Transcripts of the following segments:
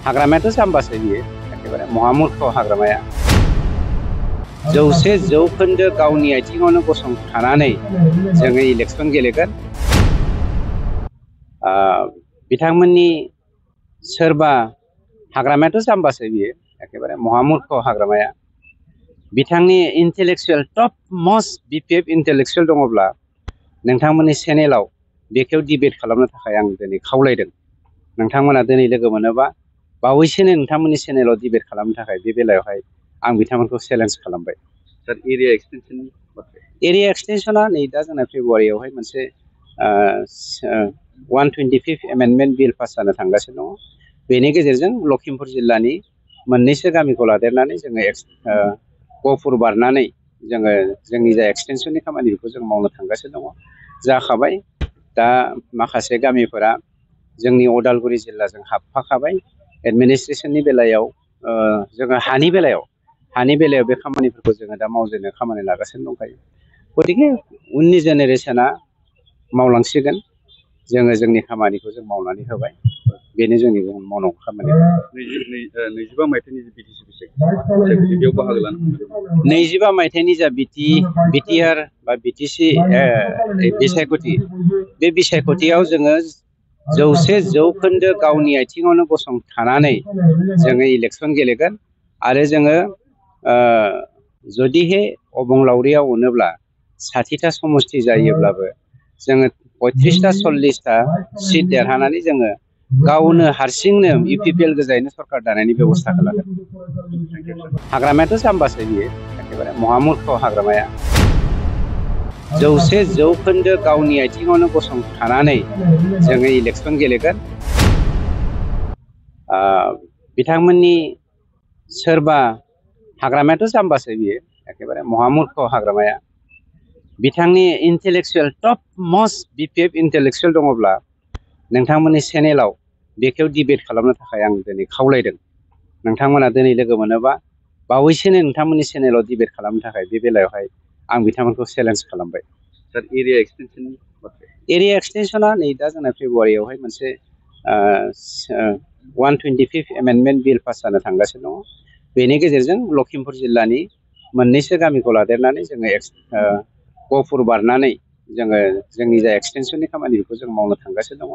हाग्रामायाथ' जाम्बासो बियो एखेबारे महामुर्ख हाग्रामाया 100% गावनि आथिङावनो गसंथानानै जोङो इलेक्सन गेलेगोन। बिथांमोननि सोरबा हाग्रामायाथ' जाम्बासो बियो एखेबारे महामुर्ख हाग्रामाया बिथांनि इन्टेलेक्चुएल टप मस्ट बिपिएफ इन्टेलेक्चुएल दङब्ला नोंथांमोननि चेनेलाव बेखौ डिबेट खालामनो थाखाय आं दिनै खावलायदों। नोंथांमोना दिनै लोगो मोनोबा बावैसोनो नोंथांमोननि चेनेलाव डिबेट खालामनो थाखाय बे बेलायावहाय आं बिथांमोनखौ चेलेन्ज खालामबाय। सर एरिया एक्सटेंशननि एरिया एक्सटेंशना नै दा जोंना फेब्रुवारियावहाय मोनसे 125th एमेन्डमेन्ट बिल पास जानो थांगासिनो दङ। बेनि गेजेरजों लखिमपुर जिल्लानि मोननैसो गामिखौ लादेरनानै जोङो गहपुर बारनानै जोङो जोंनि जा एक्सटेंशननि खामानि बेखौ जों मावनो थांगासिनो दङ। जाखाबाय दा माखासे गामिफोरा जोंनि उदालगुरि जिल्लाजों हाबफाखाबाय। एडमिनिस्ट्रेशननि बेलायाव जोङो हानि बेलायाव बे खामानिफोरखौ जोङो दा मावजेननो खामानि लागासिनो दंखायो। गतिके उननि जेनेरेशना मावलांसिगोन। जोङो जोंनि खामानिखौ जों मावनानै होबाय। बेनो जोंनि मावनांगौ खामानि। 25 मायथाइनि बिटिसि बेयाव बाहागो लानो 25 मायथाइनि जा बिटिआर बा बिटिसि बिसायख'थि बे बिसायख'थियाव जोङो 100% गावनि आथिङावनो गसंथानानै जोङो इलेक्सन गेलेगोन आरो जोङो जुदिहे अबंलावरियाव मोनोब्ला 60टा समस्ति जायोब्लाबो जोङो 35टा 40टा सिट देरहानानै जोङो गावनो हारसिंनो इउपिपिएल गोजायैनो सरकार दानायनि बेब'स्था खालामगोन। हाग्रामायाथ' जाम्बासो बियो एखेबारे महामुर्ख हाग्रामाया 100% गावनि आथिङावनो गसंथानानै जोङो इलेक्सन गेलेगोन। बिथांमोननि सोरबा हाग्रामायाथ' जाम्बासो बियो एखेबारे महामुर्ख हाग्रामाया बिथांनि इन्टेलेक्चुएल टप मस्ट बिपिएफ इन्टेलेक्चुएल दङब्ला नोंथांमोननि चेनेलाव बेखौ डिबेट खालामनो थाखाय आं दिनै खावलायदों। नोंथांमोना दिनै लोगो मोनोबा बावैसोनो नोंथांमोननि चेनेलाव डिबेट खालामनो थाखाय बे बेलायावहाय आं बिथांमोनखौ चेलेन्ज खालामबाय। सर एरिया एक्सटेंशननि एरिया एक्सटेंशना नै दा जोंना फेब्रुवारियावहाय मोनसे 125th एमेन्डमेन्ट बिल पास जानो थांगासिनो दङ। बेनि गेजेरजों लखिमपुर जिल्लानि मोननैसो गामिखौ लादेरनानै जोङो गहपुर बारनानै जोङो जोंनि जा एक्सटेंशननि खामानि बेखौ जों मावनो थांगासिनो दङ।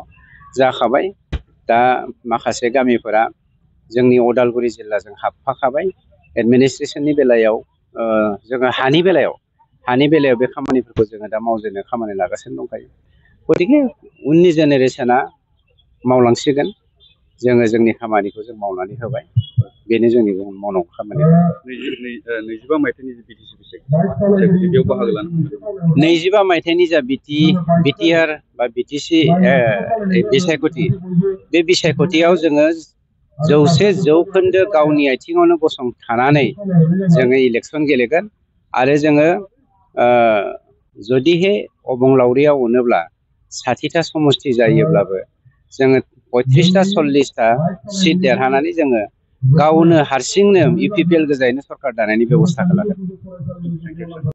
जाखाबाय दा माखासे गामिफोरा जोंनि उदालगुरि जिल्लाजों हाबफाखाबाय। एडमिनिस्ट्रेशननि बेलायाव जोङो हानि बेलायाव बे खामानिफोरखौ जोङो दा मावजेननो खामानि लागासिनो दंखायो। गतिके उननि जेनेरेशना मावलांसिगोन। जोङो जोंनि खामानिखौ जों मावनानै होबाय। बेनो जोंनि मावनांगौ खामानि। 25 मायथाइनि बिटिसि बेयाव बाहागो लानो 25 मायथाइनि जा बिटिआर बा बिटिसि बिसायख'थि बे बिसायख'थियाव जोङो 100% गावनि आथिङावनो गसंथानानै जोङो इलेक्सन गेलेगोन आरो जोङो जुदिहे अबंलावरियाव मोनोब्ला 60टा समस्ति जायोब्लाबो जोङो 35टा 40टा सिट देरहानानै जोङो गावनो हारसिंनो इउपिपिएल गोजायैनो सरकार दानायनि बेब'स्था खालामगोन।